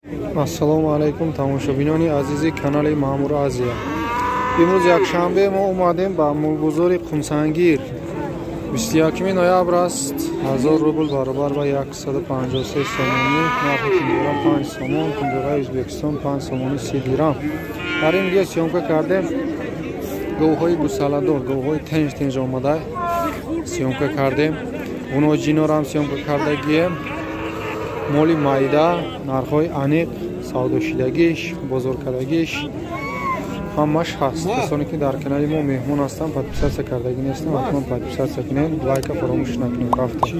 Ассалому алайкум тамошобинони азизи канали Маъмур Азия. Имрӯз якшанбе мо омадем ба мулбозори Қумсангир. 21 ноябр аст. 1000 рубл баробар ба 153 сомонӣ, нархи кундура 5 сомон, кундураи Ӯзбекистон 5 сомонӣ 30 дирам. Дар ин видео съёмка кардем говҳои гусаладор, говҳои тенҷ-тенҷ омада съёмка кардем. Ғуноҷинорам съёмка кардагием. Моли майда, нархҳои аниқ, савдошидагиш, бозоркардагиш ҳамаш ҳаст. Касоне ки дар канали мо меҳмон ҳастанд, подписаться кардагӣ нестанд, ҳатман подписаться кунед, лайка фаромӯш накунед. Рафтем.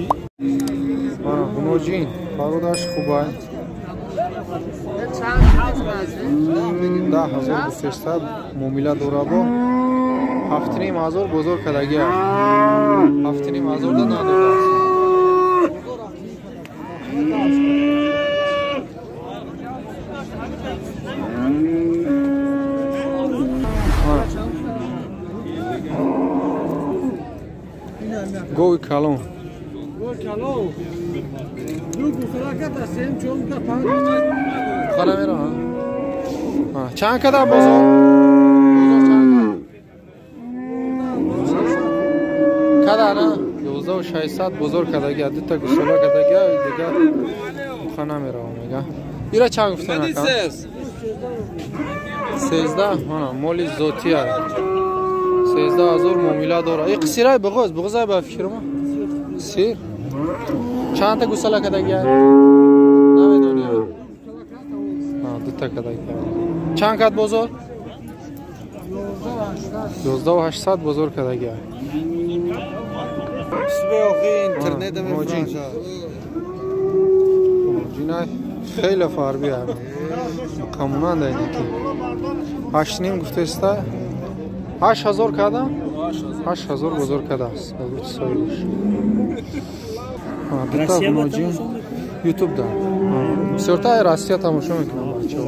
Мана ғуноҷин, пародаш хубай. 10300 муомила дорабо. 7500 бозор кардагӣ аст. 7500 да надодааст. Гови калон. Чанд када бозор? Бозор чанд када? На? 11600 бозор кадаги, дута гусола кадаги, дигар буха намеравам мега. Ира чанд гуфтан ака? 13, мана моли зотия. 13000 муомила дора. И қисирай буғуз, буғузай ба фикрма. Сир. Чанд та гусала кадаги? Намедони. Ҳа, дута кадаги. Чанд кад бозор? 11800 бозор кадаги. Ҷинай хеле фарби ҳам. Камонанда ки. 8.5 гуфтеста. 8000 када? 8000 бозор кадааст. Соҳибаш. Дута ғуноҷин YouTube да. Бисёрта Россия тамошо мекунам бачаҳо.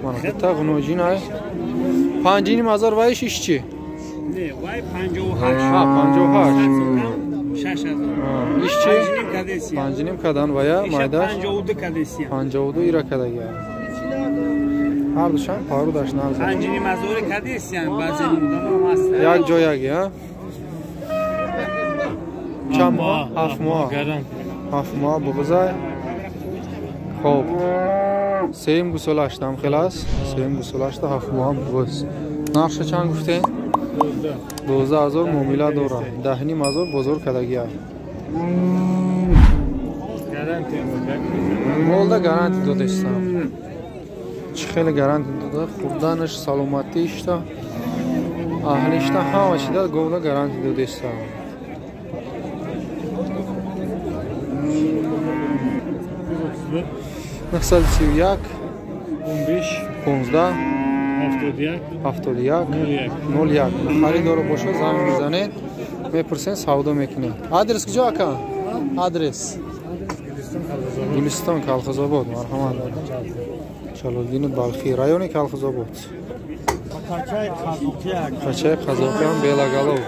Мана дута ғуноҷин ай. 5500 вайш иш чи? Не, вай 58. Ҳа, 58. 6000. Иш чи? 5.5 кадан вая майдаш 52 кадесия. 52 ира кадагия. Ҳар душан парудаш нағз. 5500 кадесия, баъзе муддам ҳаст. Як ҷояги, ҳа? Чанд моҳ? 7 моҳ. 7 моҳ буғузай. Хоб. Сеюм гусолаштам хел аст. Сеюм гусолашта 7 моҳ буғуз. Нархша чанд гуфтем? 12000 муомила дорад. 10500 бозор кардагия. Молда гарантия додастам. Чӣ хеле гарантия дода? Хурданаш, саломатишта, аҳлишта ҳама чида говда гарантия додастам. 931 15 71 01. Харидоро боша занг мезанед, мепурсен, савдо мекунед. Адрес куҷо ака? Адрес Гулистон, Калхозобод. Марҳамат. Ҷалолиддини Балхӣ, райони Калхозобод. Качаи Қазоқиам Белагалов.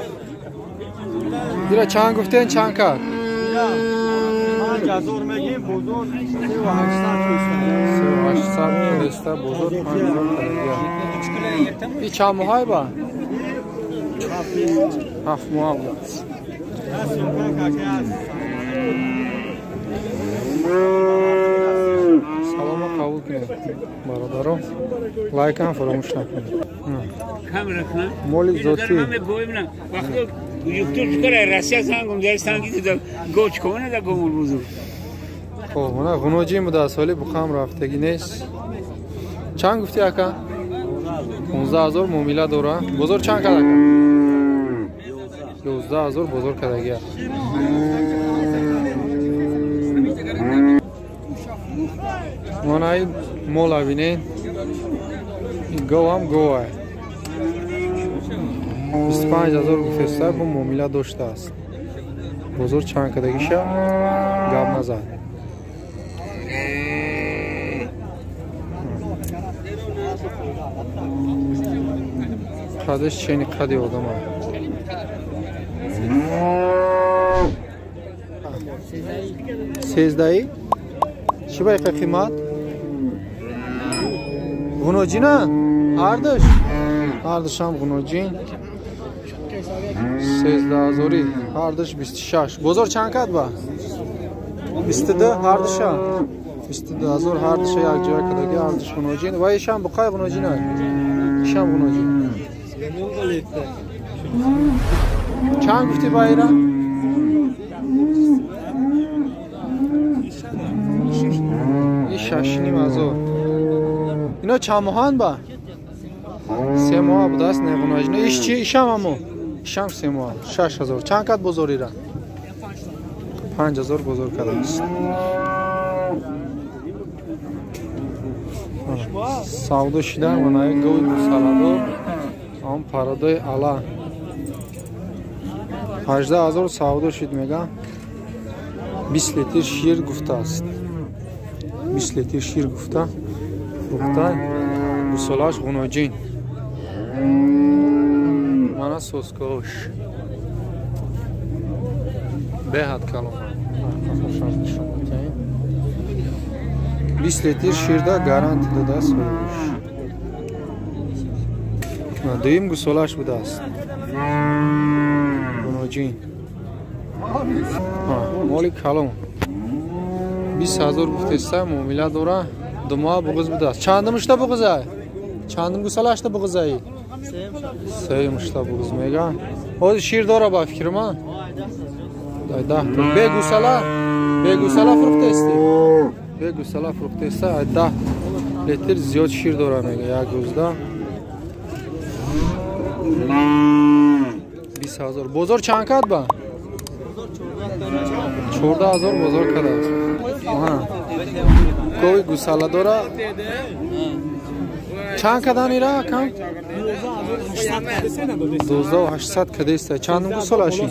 Дира чанд гуфтен, чанд кард? 5000 мегим, бозор 3800 3800 деста бозор 5000 кардагия. И чанд моҳай ба? 7 моҳ будааст. Салома қабул кунед бародаро, лайкам фаромӯш накунед. Моли зотӣ. Хоб, мана ғуноҷин будааст, ҳоли бухам рафтагӣ нест. Чанд гуфтӣ ака? 15000 муомила дора. Бозор чанд кард ака? 11000 бозор кардагия. Мана ин мола бинед. Ин говам говай. 25000 гуфтеста, бо муомила доштааст. Бозор чанд кардагиша гап назад. Қадаш чени қади одама. 13 чӣ ба иқа қимат? Ғуноҷина? Ҳардуш? Ҳардушам ғуноҷин. 13 000, ҳардуш 26. Бозор чанд кад ба? 22 ҳардуша. 22 000 ҳардуша як ҷоя кадаги, ҳардуш ғуноҷин. Ва ишам буқай ғуноҷин ай. Ишам ғуноҷин. Чанд гуфтӣ ба ира? И 6 500. Ино чанд моҳанд ба? 3 моҳа будааст, неғуноҷина. Иш чи? Ишам амо? Ишам 3 моҳа. 6000. Чанд кад бозор ира? 5000 бозор кардааст. Савдо шида манаи гови гусаладор, ам парадаи ала. 18 000 савдо шид мега. 20 литр шир гуфтааст. 20 литр шир гуфта. Фурӯхта гусолааш ғуноҷин. Мана соскош. Беҳад калон. 20 литр ширда гарантия додааст соҳибаш. Дуюм гусолааш будааст. Ғуноҷин. Моли калон. 20 000 гуфтеста, муомила дора. 2 моҳ буғиз будааст. Чандумушта буғизай? Чандум гусолаашта буғизаи? Сеюмушта буғиз мега. Ҳозир шир дора ба фикри ман? 10. Бе гусала? Бе гусала фурӯхтаисти? Бе гусала фурӯхтаиста, 10 литр зиёд шир дора мега як рӯзда. 20 000. Бозор чанд кад ба? 14 000 бозор кардааст. Гови гусала дора. Чанд кадан ира акам? 12 800 кадеста. Чандум гусолаши?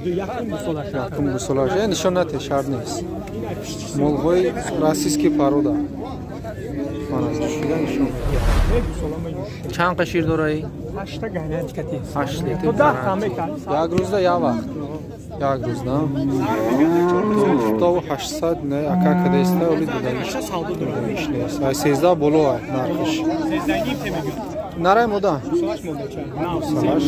Якум гусолаш. Нишон нате, шарт нест. Молҳои российский порода. Ман аз душида нишон. Чанд қа шир дораи? 8 литр. Як рӯзда як вақт. Як рӯзда. 800 не, ака кадеста, оли додагиш. Нест. Ай 13 боло ай нархиш. Нарай мода? Салаш.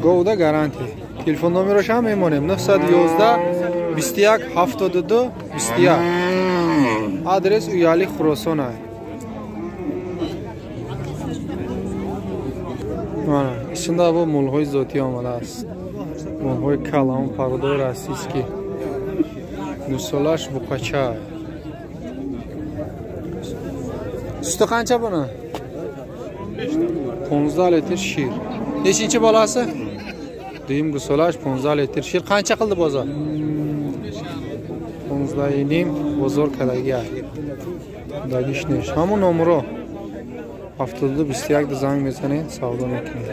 Говда гарантия. Телефон номерош ҳам мемонем 911 21 72 21. Адрес Уяли, Хуросон ай. Мана, исунда бо молҳои зотӣ омадааст. Молҳои калон, пародаи российский. Гусолаш буқача. Сути қанча буна? 15 литр шир. Нечинчи bolasi? Дуюм гусолаш 15 литр шир. Қанча қилди бозор? 15,5 бозор кадаги ай. Дагиш неш. Ҳамун номро 72 21 занг мезанед, савдо мекунед.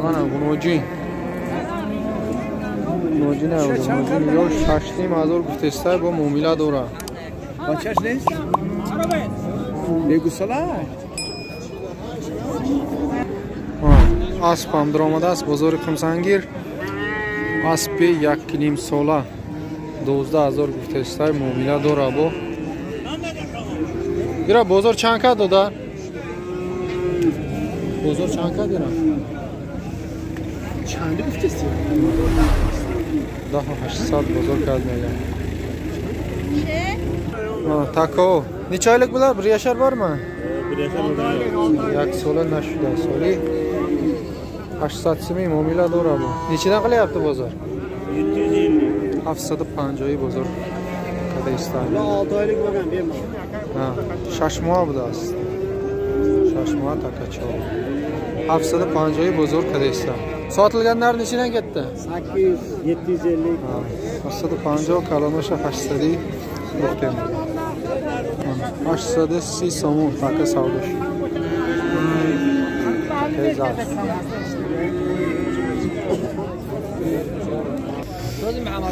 Мана ғуноҷин. Ғуноҷин, ғуноҷин ё 6 500 гуфтеста, бо муомила дора. Бачаш нест? Бегусола? Асп ҳам даромадааст бозори Қумсангир. Аспи 1,5 сола 12 000 гуфтестай, муомила дора бо. Ира бозор чанд кад дода? Бозор чанд кад ира? Чанд гуфтести? 10 800 бозор кард мегам. Тако. Necha oylik bular? Bir yashar bormi? Як сола нашуда. Соли 800 сumi muomila дора бу. Nechidan qilyapti bozor? 750. 750 bozor kada istadi. 6 oylik bo'lgan bemalol. Ha, 6 moh будааст. 6 moh takacha. 750 bozor kada istadi. Sotilganlar nechidan ketdi? 800, 750. 750 калоноша 800 фурӯхтем. 830 сомон така савдо шуд. Такаи зард.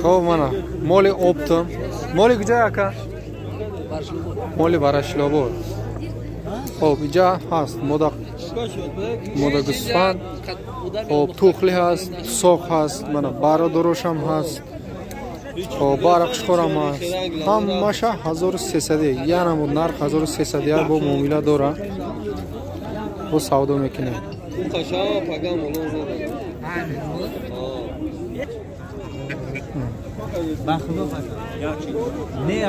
Хоб, мана моли оптом. Моли куҷо, ака? Моли Варашилобод. Хоб, иҷа ҳаст мода гӯсфанд. Хоб, тухли ҳаст, соқ ҳаст, мана бародорошам ҳаст. Хоб, барақшхорам ҳаст. Ҳамаша 1300. Янамуд нарх 1300 бо муомила дора. Бо савдо мекунем. Не,